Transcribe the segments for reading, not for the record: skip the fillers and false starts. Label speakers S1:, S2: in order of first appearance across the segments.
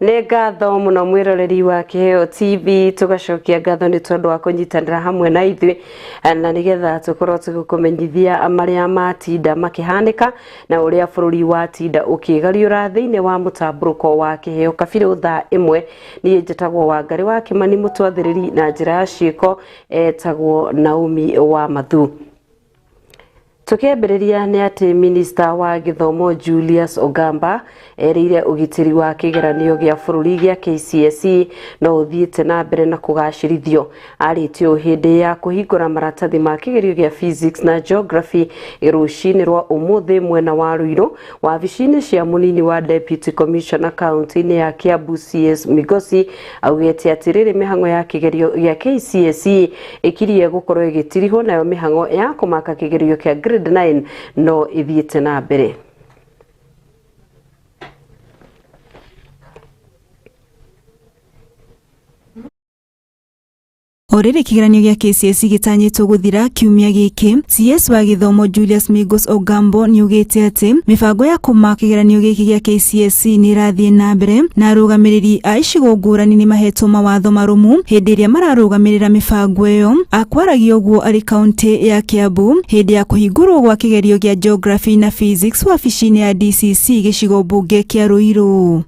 S1: Nĩ ngatho mũno mwĩroreri wa Kĩheo TV, tũgacokia ngatho nĩ tondũ wa kũnyitanĩra hamwe na ithuĩ na nĩgetha tũkorwo tũgĩkũmenyithia marĩa matinda makĩhanĩka na ũrĩa bũrũri watinda ũkĩgariũra thĩinĩ wa mũtambũrũko wa Kĩheo kabirũ thaa 1. Niĩ njĩtagwo Wangarĩ wa Kĩmani, mũtwathĩrĩri na njĩra ya ciĩko etagwo Naomi wa Mathu. Tũkĩambĩrĩria nĩ atĩ minista wa gĩthomo Julius Ogamba erĩire ũgitĩri wa kĩgeranio gĩa bũrũri gĩa KCSE no ũthiĩte na mbere na kũgacĩrithio. Arĩtie ũũ hĩndĩ ya kũhingũra maratathi ma kĩgerio gĩa physics na geography rũcinĩ rwa ũmũthĩ mwena wa Ruiru, wabici-inĩ cia mũnini wa Deputy Commissioner kaunti-inĩ ya Kiambu CS Migosi. Augĩte atĩ rĩrĩ mĩhang'o ya kĩgerio gĩa KCSE ĩkirie gũkorwo ĩgĩtirihwo, nayo mĩhang'o ya kũmaka kĩgerio kĩa grade 9 no ĩthiĩte na mbere.
S2: O rĩrĩ kĩgeranio gĩa KCSE gĩtanyĩtwo gũthira kiumia gĩkĩ, CS wa gĩthomo Julius Migos Ogamba nĩaugĩte atĩ mĩbango ya kũmaka kĩgeranio gĩkĩ gĩa KCSE nĩ ĩrathiĩ na mbere na arũgamĩrĩri a icigo ngũrani nĩ mahetwo mawatho marũmu hĩndĩ ĩrĩa mararũgamĩrĩra mĩbango ĩyo. Akwaragia ũguo arĩ kaunti ya Kiambu hĩndĩ ya kũhingũrwo gwa kĩgerio gĩa Geography na Physics wabici-inĩ ya DCC gĩcigo mbunge kĩa Ruiru.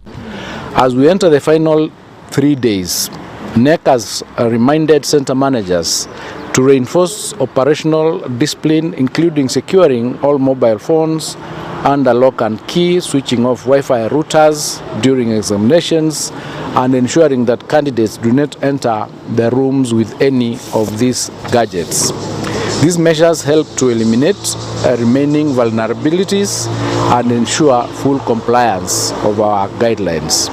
S3: As we enter the final 3 days, KNEC has reminded center managers to reinforce operational discipline, including securing all mobile phones under lock and key, switching off Wi-Fi routers during examinations, and ensuring that candidates do not enter the rooms with any of these gadgets. These measures help to eliminate remaining vulnerabilities and ensure full compliance of our guidelines.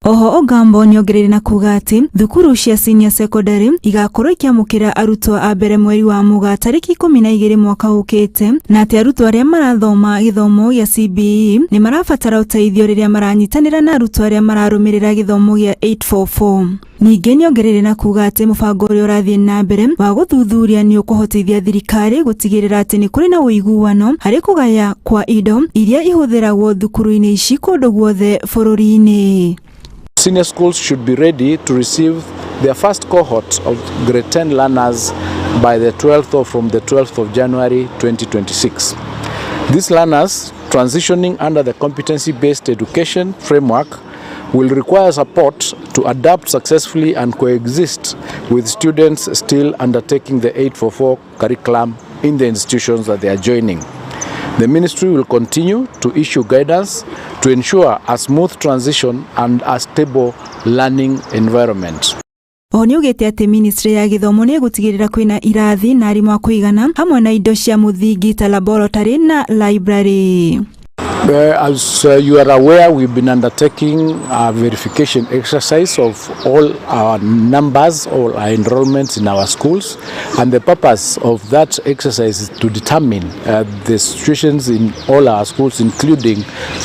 S2: Oho Ogamba nĩongereire na kuga atĩ thukuru cia senior secondary igakorwo ikĩamũkĩra arutwo a mbere mweri wa Mũgaa tarĩki 12 mwaka ũkĩte, na atĩ arutwo arĩa marathoma gĩthomo gĩa CBE nĩ marabatara ũteithio rĩrĩa maranyitanĩra na arutwo arĩa mararũmĩrĩra gĩthomo gĩa 844. Ningĩ nĩongereire na kuga atĩ mũbango ũrĩa ũrathiĩ na mbere wa gũthuthuria nĩ ũkũhotithia thirikari gũtigĩrĩra atĩ nĩ kũrĩ na ũiguano harĩ kũgaya kwa indo iria ihũthĩragwo thukuru-inĩ ici kũndũ guothe bũrũri-inĩ.
S3: Senior schools should be ready to receive their first cohort of grade 10 learners by the 12th or from the 12th of January 2026. These learners, transitioning under the competency-based education framework, will require support to adapt successfully and coexist with students still undertaking the 844 curriculum in the institutions that they are joining. The ministry will continue to issue guidance to ensure a smooth transition and a stable learning environment.
S2: Oho nĩaugĩte atĩ ministry ya gĩthomo nĩ ĩgũtigĩrĩra kwĩna irathi na arimũ a kũigana hamwe na indo cia mũthingi ta laboratory na library.
S3: As you are aware, we've been undertaking a verification exercise of all our numbers, all our enrollments in our schools, and the purpose of that exercise is to determine the situations in all our schools, including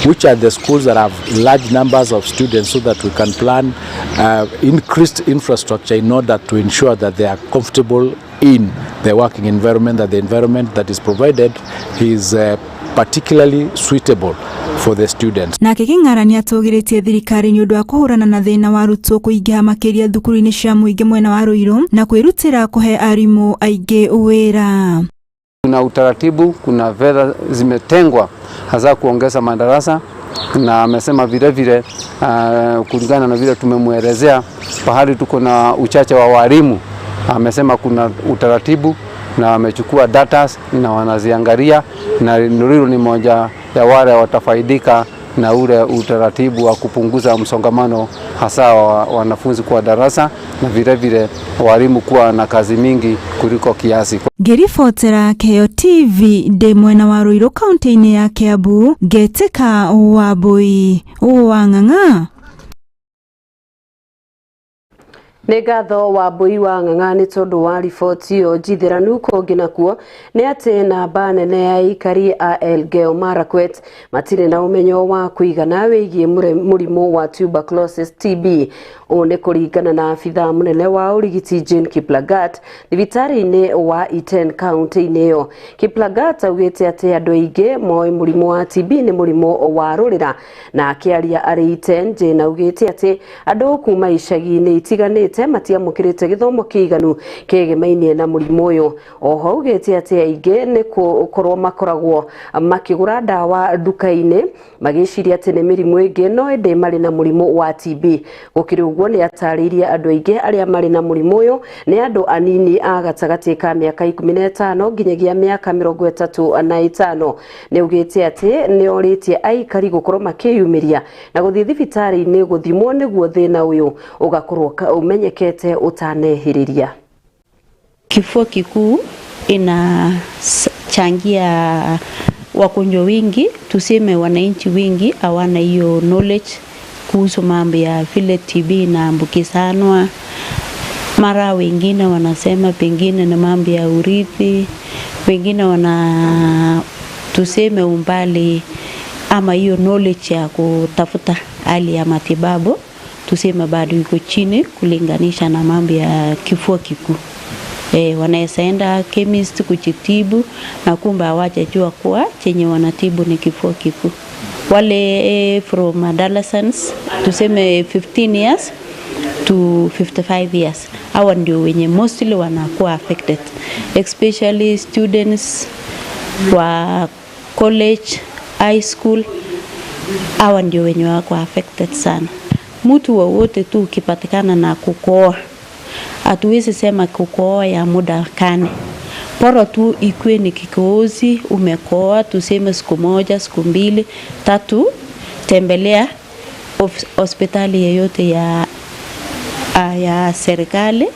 S3: which are the schools that have large numbers of students, so that we can plan increased infrastructure in order to ensure that they are comfortable in the working environment, that the environment that is provided is particularly suitable for the students.
S2: Nake King'ara nĩatũgĩrĩtie thirikari nĩ ũndũ wa kũhũrana na thĩna wa arutwo kũingĩha makĩria thukuru-inĩ cia mũingĩ mwena wa Ruiru na kwĩrutĩra kũhe arimũ aingĩ wĩra.
S4: Kuna utaratibu, kuna fedha zimetengwa hasa kuongeza madarasa, na amesema vile vile, kulingana na vile tumemwelezea pahali tuko na uchache wa walimu, amesema kuna utaratibu na amechukua data na wanaziangalia, na Ruiru ni moja ya wale watafaidika na ule utaratibu wa kupunguza msongamano hasa wa wanafunzi kwa darasa na vile vile walimu kuwa na kazi mingi kuliko kiasi.
S2: Ngĩribotera Kĩheo TV ndĩ mwena wa Ruiru kaunti-inĩ ya Kiambu, Ngetika Wambui wa Ng'ang'a.
S1: Nĩ ngatho wa Mbui wa Ng'ang'a nĩ tondũ wa riboti ĩyo njithĩranu. Kũngĩ nakuo nĩ atĩ namba nene ya aikari a Elgeyo Marakwet matirĩ na ũmenyo wa kũigana wĩgiĩ mũrimũ wa tuberculosis, TB. Ũũ nĩ kũringana na abithaa mũnene wa ũrigiti Jane Kiplagat thibitarĩ-inĩ wa Iten kaunti-inĩ ĩyo. Kiplagat augĩte atĩ andũ aingĩ moĩ mũrimũ wa TB nĩ mũrimũ wa rũrĩra. Na akĩaria arĩ Iten, Jane augĩte atĩ andũ kuma icagi-inĩ itiganĩte matiamũkĩrĩte gĩthomo kĩiganu kĩegemainie na mũrimũ ũyũ. Oho augĩte atĩ aingĩ nĩ gũkorwo makoragwo makĩgũra ndawa nduka-inĩ magĩciria atĩ nĩ mĩrimũ ĩngĩ, no ĩndĩ marĩ na mũrimũ wa TB. Gũkĩrĩ ũguo, nĩ atarĩirie andũ aingĩ arĩa marĩ na mũrimũ ũyũ nĩ andũ anini a gatagatĩ ka mĩaka 15 nginyagia mĩaka 35. Nĩ augĩte atĩ nĩ orĩtie aikari gũkorwo makĩyumĩria na gũthiĩ thibitarĩ-inĩ gũthimwo nĩguo thĩna ũyũ ũgakorwo ũmenyekete ũtanehĩrĩria.
S5: Kifua kikuu inachangia wagonjwa wingi, tuseme wananchi wingi hawana hiyo knowledge kuhusu mambo ya vile TB inaambukizanwa. Mara wengine wanasema pengine ni mambo ya urithi, wengine wana tuseme umbali ama hiyo knowledge ya kutafuta hali ya matibabu tuseme bado iko chini kulinganisha na mambo ya kifua kikuu. Wanaweza enda chemist kujitibu na kumbe hawajajua kuwa chenye wanatibu ni kifua kikuu. Wale from adolescence, tuseme 15 years to 55 years, hawa ndio wenye mostly wanakuwa affected, especially students wa college, high school, hawa ndio wenye wako affected sana. Mtu wowote tu ukipatikana na kukohoa, hatuwezi sema kukohoa ya muda kani, bora tu ikuwe ni kikohozi, umekohoa tuseme siku moja, siku mbili, tatu, tembelea hospitali yeyote ya serikali,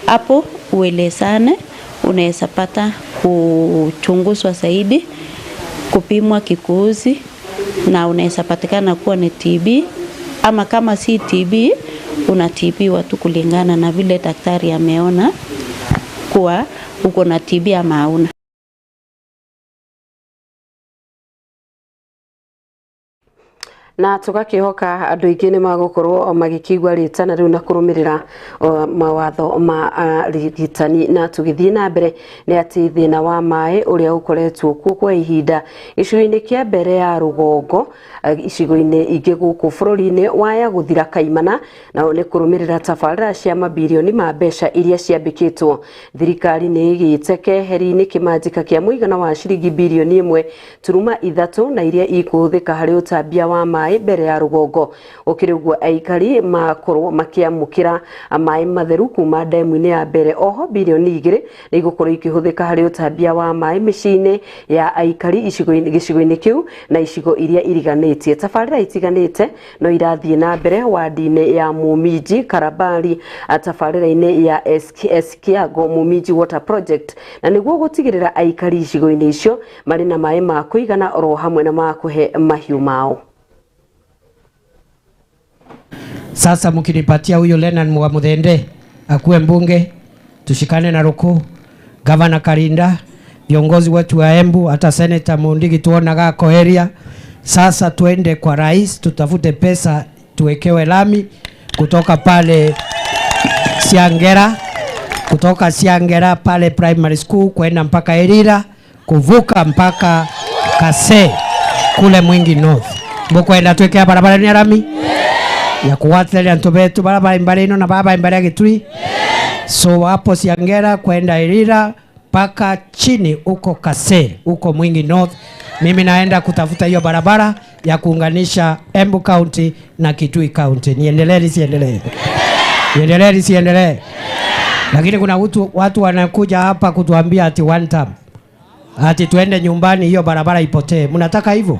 S5: hapo uelezane, unaweza pata kuchunguzwa zaidi, kupimwa kikohozi, na unaweza patikana kuwa ni TB, ama kama si TB unatibiwa tu kulingana na vile daktari ameona kuwa uko na TB ama hauna.
S1: Na tugakihoka andu aingi ni magukorwo magikigua ritana riu na kurumirira mawatho ma rigitani. Na tugithie na mbere ni ati thina wa mai uria ukoretwo kuo kwa ihinda gicigo-ini kia mbere ya rugongo, icigo-ini ingi guku bururi-ini, waya guthira kaimana, nao ni kurumirira tabarira cia mabirioni ma mbeca iria ciambikitwo. Thirikari ni igite keheri-ini kimanjika kia muigana wa ciringi 1.3 birioni na iria ikuhuthika hari utambia wa maĩ mbere ya rugongo. Gũkĩrĩ ũguo, aikari makorwo makĩamũkĩra maĩ matheru kuma ndemu-inĩ ya mbere. Oho 2 birioni nĩ igũkorwo ikĩhũthĩka harĩ ũtambia wa maĩ mĩciĩ-inĩ ya aikari gĩcigo-inĩ kĩu na icigo iria iriganĩtie. Tabarĩra itiganĩte no irathiĩ na mbere wadi-inĩ ya Muminji Karabari, tabarĩra-inĩ ya Eskiago Muminji Water Project, na nĩguo gũtigĩrĩra aikari icigo-inĩ icio marĩ na maĩ ma kũigana oro hamwe na ma kũhe mahiũ mao.
S6: Sasa mkinipatia huyo Leonard wa Muthende akuwe mbunge, tushikane na Ruku, Gavana Karinda, viongozi wetu wa Embu, hata Senator Mundigi tuona gako area. Sasa tuende kwa rais, tutafute pesa tuwekewe lami kutoka pale Siangera, kutoka Siangera pale primary school kwenda mpaka Erira, kuvuka mpaka Kase kule Mwingi North. Mukwenda twekea barabara ni rami ya kuwathalia ntu betu barabara imbare ino na baba imbare ya Gitui. So hapo Siangera kwenda Erira mpaka chini huko Kase huko Mwingi North. Mimi naenda kutafuta hiyo barabara ya kuunganisha Embu County na Kitui County. Niendelee nisiendelee? Niendelee nisiendelee? Lakini kuna watu wanakuja hapa kutuambia ati one term, ati tuende nyumbani hiyo barabara ipotee. Mnataka hivyo?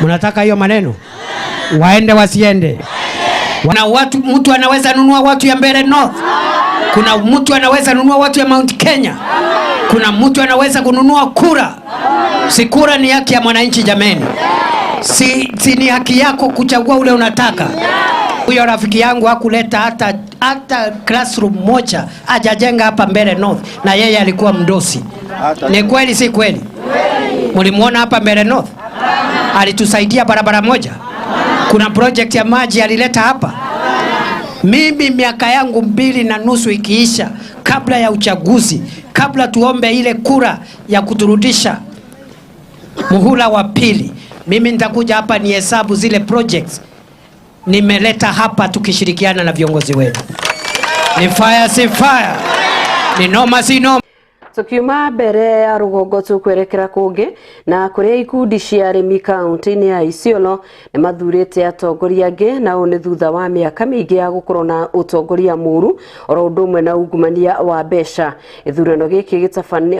S6: Mnataka hiyo maneno? Waende wasiende? Na watu, mtu anaweza nunua watu ya Mbeere North. Kuna mtu anaweza nunua watu ya Mount Kenya. Kuna mtu anaweza kununua kura. Si kura ni haki ya mwananchi jameni? Si ni haki yako kuchagua ule unataka? Huyo rafiki yangu hakuleta hata classroom moja hajajenga hapa Mbeere North, na yeye alikuwa mdosi. Ni kweli si kweli? Mlimuona hapa Mbeere North? Alitusaidia barabara moja? Kuna project ya maji alileta hapa? Mimi miaka yangu 2.5 ikiisha, kabla ya uchaguzi, kabla tuombe ile kura ya kuturudisha muhula wa pili, mimi nitakuja hapa nihesabu zile projects nimeleta hapa tukishirikiana na viongozi wetu. Ni fire si fire, ni noma si noma.
S1: Tukiuma mbere ya rũgongo tũkwerekera kũngĩ na kũrĩa ikundi cia arĩmi kaunti-inĩ ya Isiolo nĩ mathurĩte atongoria angĩ, na ũũ nĩ thutha wa mĩaka mĩingĩ ya gũkorwo na ũtongoria mũru oro ũndũ ũmwe na ungumania wa mbeca. Gĩthurano gĩkĩ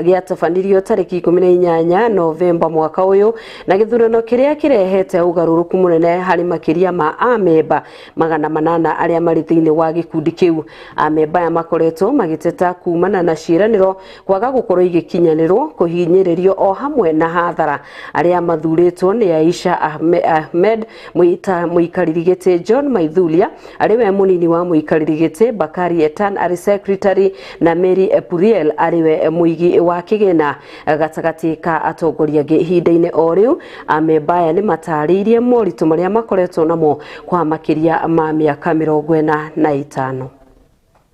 S1: gĩatabanirio tarĩki 18 Novemba mwaka ũyũ, na gĩthurano kĩrĩa kĩrehete ũgarũrũku mũnene harĩ makĩria ma amemba 800 arĩa marĩ thĩinĩ wa gĩkundi kĩu. Amemba aya makoretwo magĩteta kumana na ciĩranĩro kwaga gũkorwo igĩkinyanĩrwo, kũhinyĩrĩrio o hamwe na hathara. Arĩa mathurĩtwo nĩ Aisha Ahmed mũikarĩri gĩtĩ, John Maithulia arĩ we mũnini wa mũikarĩri gĩtĩ, Bakari Etan arĩ secretary na Mary Epuriel arĩ we mũigi wa kĩgĩna gatagatĩ ka atongoria angĩ. Ihinda-inĩ o rĩu amemba aya nĩ matarĩirie moritũ marĩa makoretwo namo kwa makĩria ma mĩaka 45.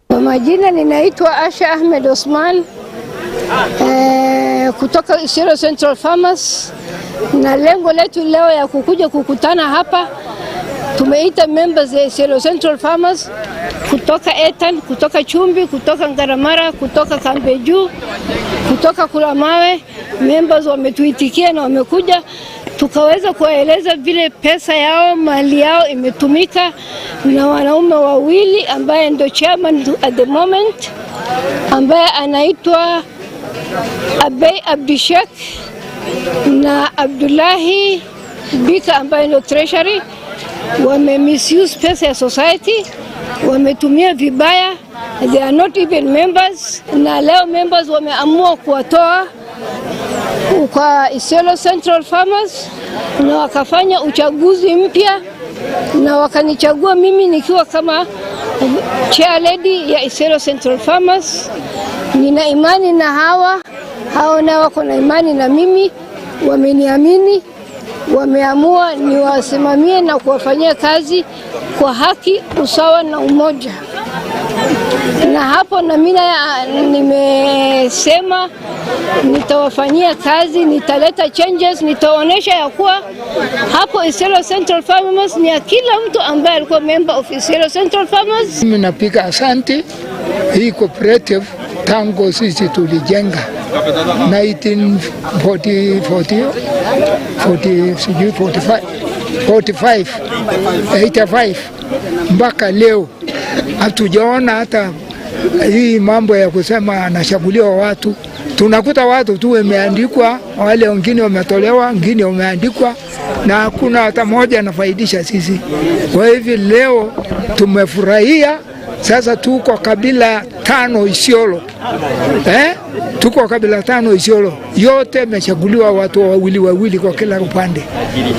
S7: Kwa majina ninaitwa Asha Ahmed Osman kutoka Isiolo Central Farmers, na lengo letu leo ya kukuja kukutana hapa, tumeita members ya Isiolo Central Farmers kutoka Etan, kutoka Chumbi, kutoka Ngaramara, kutoka Kambeju, kutoka Kulamawe. Members wametuitikia na wamekuja, tukaweza kuwaeleza vile pesa yao, mali yao imetumika na wanaume wawili ambaye ndio chairman at the moment, ambaye anaitwa Abey Abdishek na Abdullahi Bika ambaye ndio treasury. Wame misuse pesa ya society, wametumia vibaya, they are not even members, na leo members wameamua kuwatoa kwa Isiolo Central Farmers na wakafanya uchaguzi mpya na wakanichagua mimi nikiwa kama chair lady ya Isiolo Central Farmers. Nina imani na hawa, hao nao wako na imani na mimi, wameniamini, wameamua niwasimamie na kuwafanyia kazi kwa haki, usawa na umoja. Na hapo na mimi nimesema nitawafanyia kazi, nitaleta changes, nitaonesha ya kuwa hapo Isiolo Central Farmers ni ya kila mtu ambaye alikuwa member of Isiolo Central Farmers.
S8: Mimi napiga asante hii cooperative tangu sisi tulijenga 1940, 40, 45, 45, 85 mpaka leo hatujaona hata hii mambo ya kusema anachaguliwa watu. Tunakuta watu tu wameandikwa, wale wengine wametolewa, wengine wameandikwa, na hakuna hata moja anafaidisha sisi. Kwa hivyo leo tumefurahia. Sasa tuko kabila 5 Isiolo. Tuko kabila 5 Isiolo. Yote imechaguliwa watu wawili wawili kwa kila upande.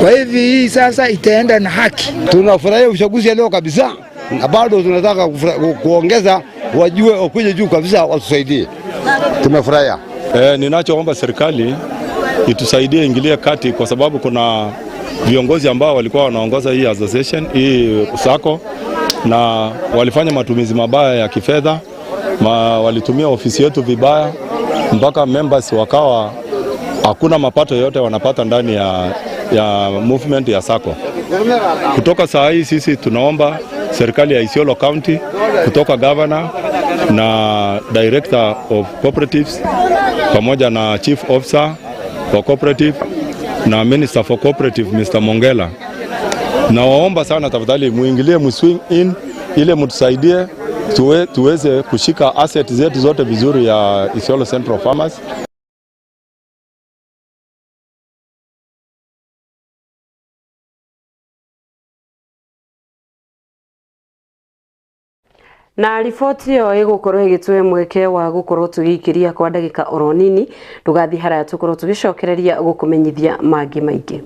S8: Kwa hivyo hii sasa itaenda na haki.
S9: Tunafurahia uchaguzi leo kabisa, na bado tunataka kuongeza, wajue wakuje juu kabisa watusaidie. Tumefurahia.
S10: Ninachoomba serikali itusaidie, ingilie kati, kwa sababu kuna viongozi ambao walikuwa wanaongoza hii association, hii sako, na walifanya matumizi mabaya ya kifedha, walitumia ofisi yetu vibaya mpaka members wakawa hakuna mapato yote wanapata ndani ya movement ya sako. Kutoka saa hii sisi tunaomba serikali ya Isiolo County, kutoka governor na director of cooperatives pamoja na chief officer for cooperative na minister for cooperative Mr. Mongela, nawaomba sana tafadhali muingilie, muswing in ile mtusaidie tuweze kushika asset zetu zote vizuri ya Isiolo Central Farmers.
S1: Na riboti ĩyo ĩgũkorwo ĩgĩtũhe mweke wa gũkorwo tũgĩikĩria kwa ndagĩka oro nini. Ndũgathiĩ haraya, tũkorwo tũgĩcokereria gũkũmenyithia mangĩ maingĩ.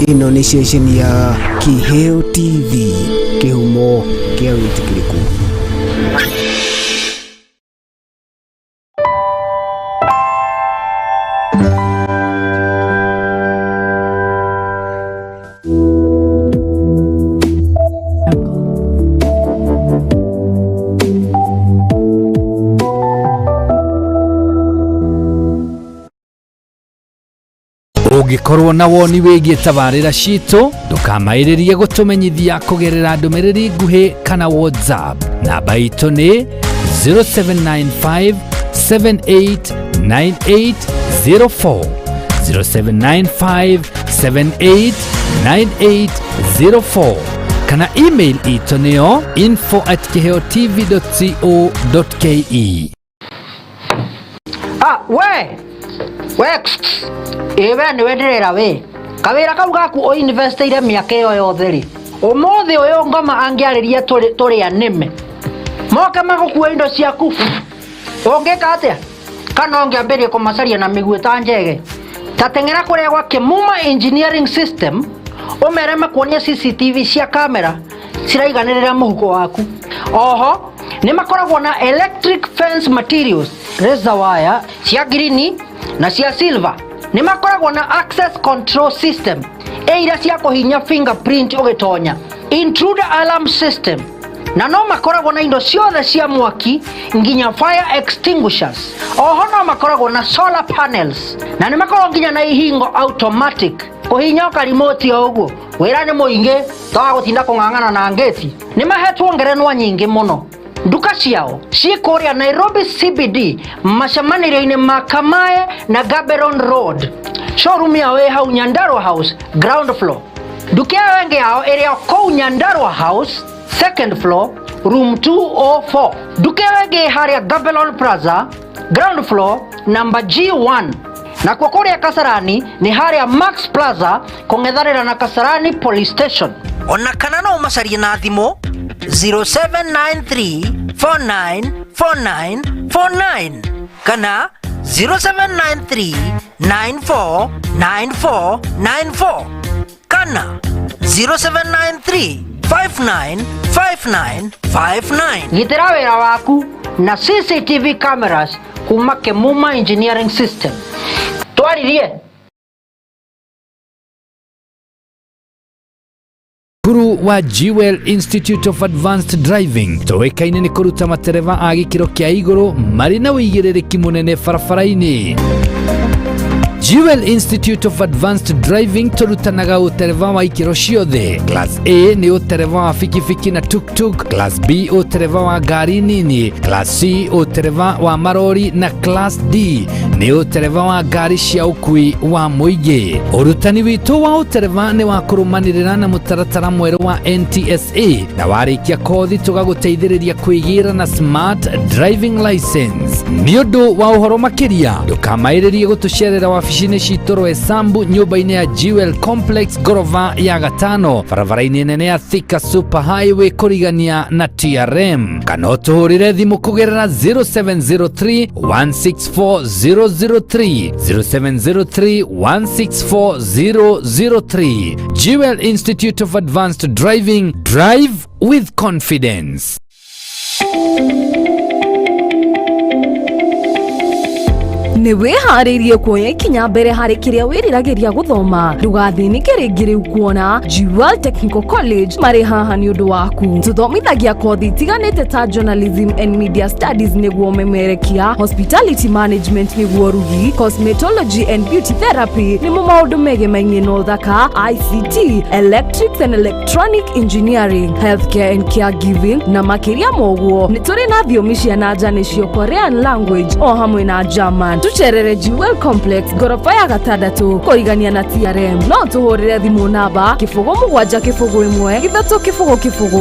S11: Ĩno nĩ ceceni ya Kiheo TV, kĩhumo kĩa wĩtĩkĩrĩku.
S12: Ũngĩkorwo na woni wĩgiĩ tabarĩra citũ, ndũkamaĩrĩrie gũtũmenyithia kũgerera ndũmĩrĩri nguhĩ kana WhatsApp. Namba itũ nĩ 0795 789804, 0795 789804, kana email itũ nĩyo info@kiheotv.co.ke.
S13: Ah, we we ĩ we nĩwe ndĩrera we kawĩra kau gaku ũinvestĩire mĩaka ĩyo yothe rĩ, ũmũthĩ ũyũ ngoma angĩarĩria tũrĩa nĩme moke magũkua indo ciaku, ũngĩka atĩa? Kana ũngĩambĩrĩria kũmacaria na mĩguĩ ta njege? Ta teng'era kũrĩa gwa Kĩmuma Engineering System, ũmere makuonie CCTV cia kamera ciraiganĩrĩra mũhuko waku. Oho nĩ makoragwo na electric fence materials, razor wire cia ngirini na cia silver. Nĩ makoragwo na access control system ĩ iria cia kũhinya fingerprint ũgĩtonya, intruder alarm system, na no makoragwo na indo ciothe cia mwaki nginya fire extinguishers. Oho no makoragwo na solar panels, na nĩ makoragwo nginya na ihingo automatic kũhinya karimoti o ũguo. Wĩra nĩ mũingĩ toga gũtinda kũng'ang'ana na ngĩti. Nĩ mahetwo ngerenwa nyingĩ mũno. Nduka ciao ciĩ kũrĩa Nairobi CBD, macemanĩrio-inĩ ma Kamae na Gaberon Road. Showroom yao ĩ hau Nyandarua House, ground floor. Nduka ĩyo ĩngĩ yao ĩrĩ o kũu Nyandarua House, second floor, room 204. Nduka ĩyo ĩngĩ ĩ harĩa Gamelon Plaza, ground floor, number G1. Nakuo kũrĩa Kasarani nĩ harĩa Max Plaza, kũng'ethanĩra na Kasarani Police Station. Ona kana no ũmacarie na thimũ 0793 4949 49 kana 0793 9494 94 kana 0793 5959 59. Gitĩra wĩra waku na CCTV cameras kuma Kemuma Engineering System. Twaririe.
S12: Cukuru wa Jewel Institute of Advanced Driving tũĩkaine nĩ kũruta matereba a gĩkĩro kĩa igũrũ marĩ na ũigĩrĩrĩki mũnene barabara-inĩ. Jewel Institute of Advanced Driving tũrutanaga ũtereba wa ikĩro ciothe. Class A nĩ ũtereba wa bikibiki na tuktuk, Class B ũtereba wa ngari nini, Class C ũtereba wa marori na Class D nĩ ũtereba wa ngari cia ũkui wa mũingĩ. Ũrutani witũ wa ũtereba nĩ wa kũrũmanĩrĩra na mũtaratara mwerũ wa NTSA, na warĩkia kothi tũgagũteithĩrĩria kwĩgĩra na smart driving license. Nĩ ũndũ wa ũhoro makĩria, ndũkamaĩrĩrie gũtũcerera wabici-inĩ citũ Roysambu, nyũmba-inĩ ya Jewel Complex, ngorova ya gatano, barabara-inĩ nene ya Thika Super Highway, kũrigania na TRM, kana ũtũhũrĩre thimũ kũgerera 0703 164 003, 0703 164 003. Jewel Institute of Advanced Driving, drive with confidence.
S14: Nĩ wĩharĩirie kuoya ikinya mbere harĩ kĩrĩa wĩriragĩria gũthoma? Ndũgathĩnĩke rĩngĩ rĩu kuona Jewel Technical College marĩ haha nĩ ũndũ waku. Tũthomithagia kothi itiganĩte ta journalism and media studies nĩguo memerekia, hospitality management nĩguo rugi, cosmetology and beauty therapy nĩmo maũndũ megemainie na ũthaka, ICT, electrics and electronic engineering, healthcare and caregiving, na makĩria ma ũguo nĩ tũrĩ na thiomi cia nanja nĩcio Korean language o hamwe na German. Tucerere Jewel Complex, ngoroba ya gatandatũ, kũrigania na TRM. No tũhũrĩre thimũ namba 070 1 3 0 0 0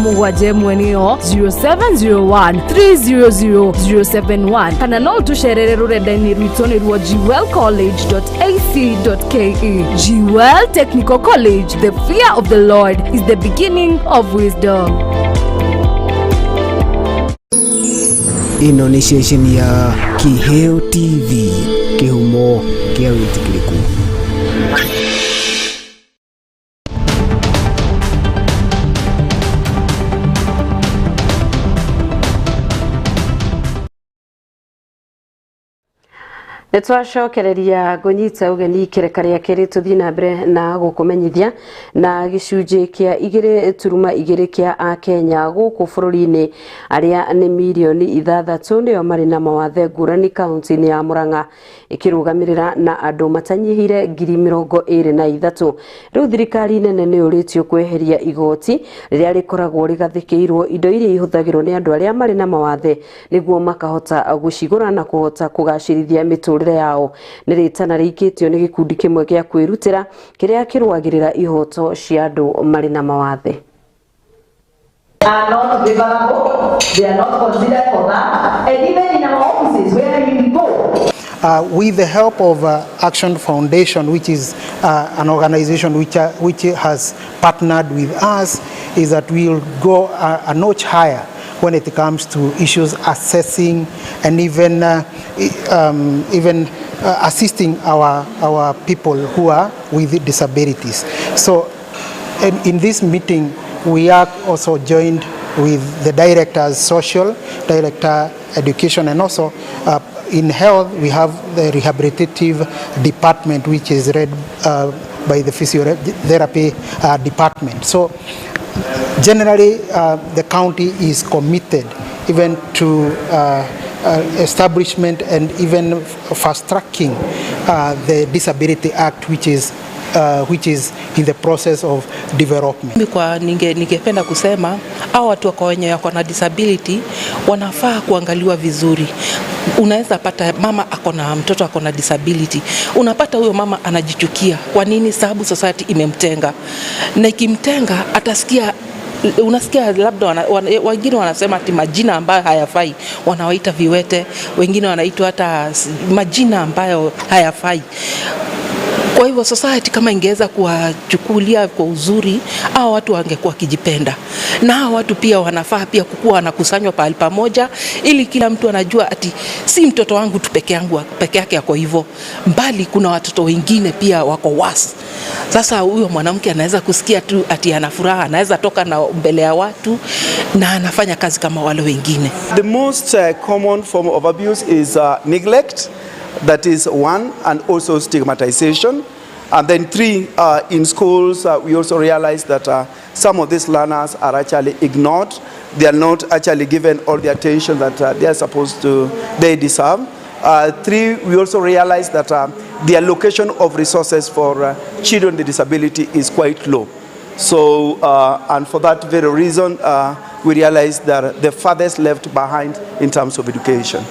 S14: 7 1, nĩyo 0701 300 071, kana no ũtũcerere rũrenda-inĩ rwitũ nĩruo jewelcollege.ac.ke. Jewel Technical College, the fear of the Lord is the beginning of wisdom.
S11: Ĩno nĩ ceceni ya Kiheo TV, kĩhumo kĩa wĩtĩkĩrĩku.
S1: Nĩ twacokereria ngũnyita ũgeni ikereka rĩa kerĩ tũthiĩ na mbere na gũkũmenyithia na gĩcunjĩ kĩa 2.2 kĩa akenya gũkũ bũrũri-inĩ arĩa nĩ mirioni 6 nĩo marĩ na mawathe ngũrani kaunti-inĩ ya Murang'a ĩkĩrũgamĩrĩra na andũ matanyihĩire 23,000. Rĩu thirikari nene nĩ yũrĩtio kweheria igoti rĩrĩa rĩkoragwo rĩgathĩkĩirwo indo iria ihũthagĩrwo nĩ andũ arĩa marĩ na mawathe nĩguo makahota gũcigũra na kũhota kũgacĩrithia mĩtũrĩre yao. Nĩ rĩtana rĩikĩtio nĩ gĩkundi kĩmwe gĩa kwĩrutĩra kĩrĩa kĩrũagĩrĩra ihoto cia andũ marĩ na mawathe.
S15: Are not favorable, they are not considered for that, and even in our offices where we go.
S16: With the help of Action Foundation, which is an organization which has partnered with us, is that we'll go a notch higher when it comes to issues assessing and even assisting our people who are with disabilities. So in this meeting, we are also joined with the directors, social, director, education, and also in health, we have the rehabilitative department, which is led by the physiotherapy department. So generally, the county is committed even to establishment and even fast-tracking the Disability Act, which is in the process of development.
S17: Kwa ningependa kusema hao watu wako wenye wako na disability wanafaa kuangaliwa vizuri. Unaweza pata mama ako na mtoto ako na disability, unapata huyo mama anajichukia. Kwa nini? Sababu society imemtenga, na ikimtenga atasikia, unasikia labda wengine wanasema ati majina ambayo hayafai, wanawaita viwete, wengine wanaitwa hata majina ambayo hayafai. Kwa hivyo society kama ingeweza kuwachukulia kwa uzuri, hao watu wangekuwa kijipenda. Na hao watu pia wanafaa pia kukua wanakusanywa pahali pamoja, ili kila mtu anajua ati si mtoto wangu tu peke yake yako hivyo, mbali kuna watoto wengine pia wako wasi. Sasa huyo mwanamke anaweza kusikia tu ati ana furaha, anaweza toka na mbele ya watu na anafanya kazi kama wale wengine.
S18: The most common form of abuse is neglect. That is one, and also stigmatization. And then three, in schools, we also realize that some of these learners are actually ignored. They are not actually given all the attention that they are supposed to, they deserve. Three, we also realize that the allocation of resources for children with disability is quite low. So, and for that very reason, we realize that the farthest left behind in terms of education.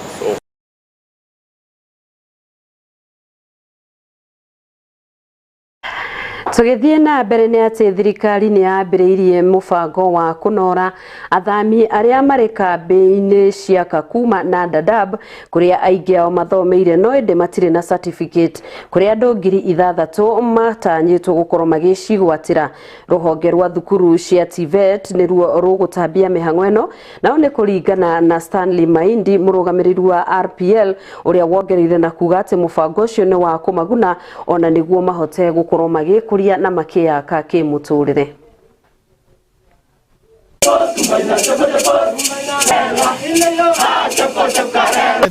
S1: Tũgĩthiĩ na mbere nĩ atĩ thirikari nĩ yambĩrĩirie mũbango wa kũnora athami arĩa marĩ kambĩ-inĩ cia Kakuma na Dadaab kũrĩa aingĩ ao mathomeire no ĩndĩ matirĩ na certificate, kũrĩa andũ 6,000 matanyĩtwo gũkorwo magĩcigwatĩra. Rũhonge rwa thukuru cia TVET nĩruo rũgũtambia mĩhang'o ĩno, nao nĩ kũringana na Stanley Maindi, mũrũgamĩrĩri wa RPL, ũrĩa wongereire na kuga atĩ mũbango ũcio nĩ wa kũmaguna ona nĩguo mahote gũkorwo magĩkũria na makĩyaka kĩmũtũrĩre.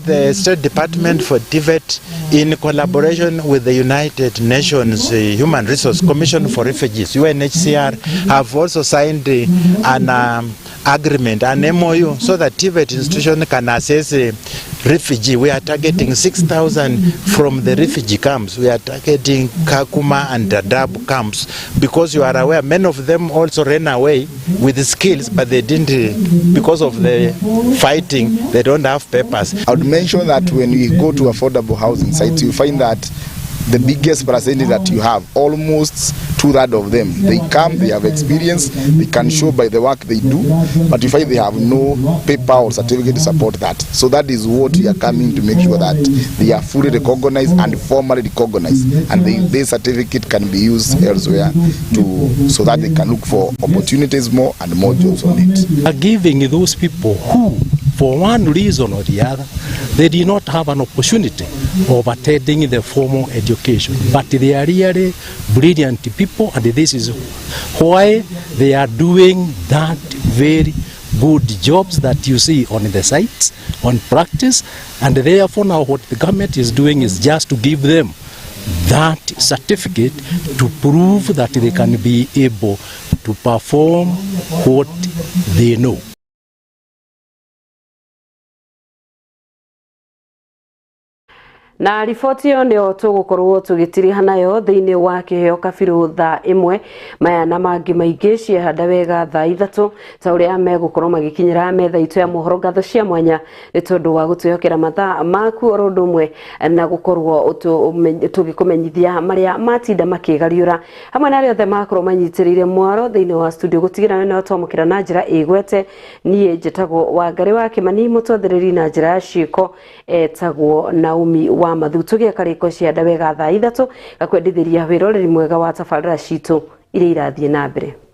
S19: The State Department for TVET, in collaboration with the United Nations Human Resource Commission for Refugees, UNHCR, have also signed an agreement, an MOU, so that TVET institution can assess refugee. We are targeting 6,000 from the refugee camps. We are targeting Kakuma and Dadaab camps because you are aware many of them also ran away with skills, but they didn't, because of the fighting, they don't have papers.
S20: I would mention that when we go to affordable housing sites, you find that the biggest percentage that you have, almost 2/3 of them, they come, they have experience, they can show by the work they do, but you find they have no paper or certificate to support that. So that is what we are coming to make sure that they are fully recognized and formally recognized, and this certificate can be used elsewhere to, so that they can look for opportunities more and more jobs on it.
S21: Are giving those people who, for one reason or the other, they did not have an opportunity of attending the formal education. But they are really brilliant people, and this is why they are doing that very good jobs that you see on the sites, on practice, and therefore now what the government is doing is just to give them that certificate to prove that they can be able to perform what they know.
S1: Na riboti ĩyo nĩyo tũgũkorwo tũgĩtiriha nayo thĩinĩ wa kĩheo kabirũ thaa 1 maya na mangĩ maingĩ ciehanda wega thaa 3 ta ũrĩa megũkorwo magĩkinyĩra metha itũ ya mohoro. Ngatho cia mwanya nĩ tondũ wa gũtwĩhokera mathaa maku oro ũndũ ũmwe na gũkorwo tũgĩkũmenyithia marĩa matinda makĩgariũra hamwe na arĩa othe makorwo manyitĩrĩire mwaro thĩinĩ wa studio gũtigĩra nĩ twamũkĩra na njĩra ĩgwete. Niĩ njĩtagwo Wangari wa Kĩmani, mũtwathĩrĩri na njĩra ya ciĩko etagwo Naomi wa Mathu. Tũgĩe karĩko cia wega thaa 3 gakwendithĩria wĩroreri mwega wa tabarĩra citũ iria irathiĩ na mbere.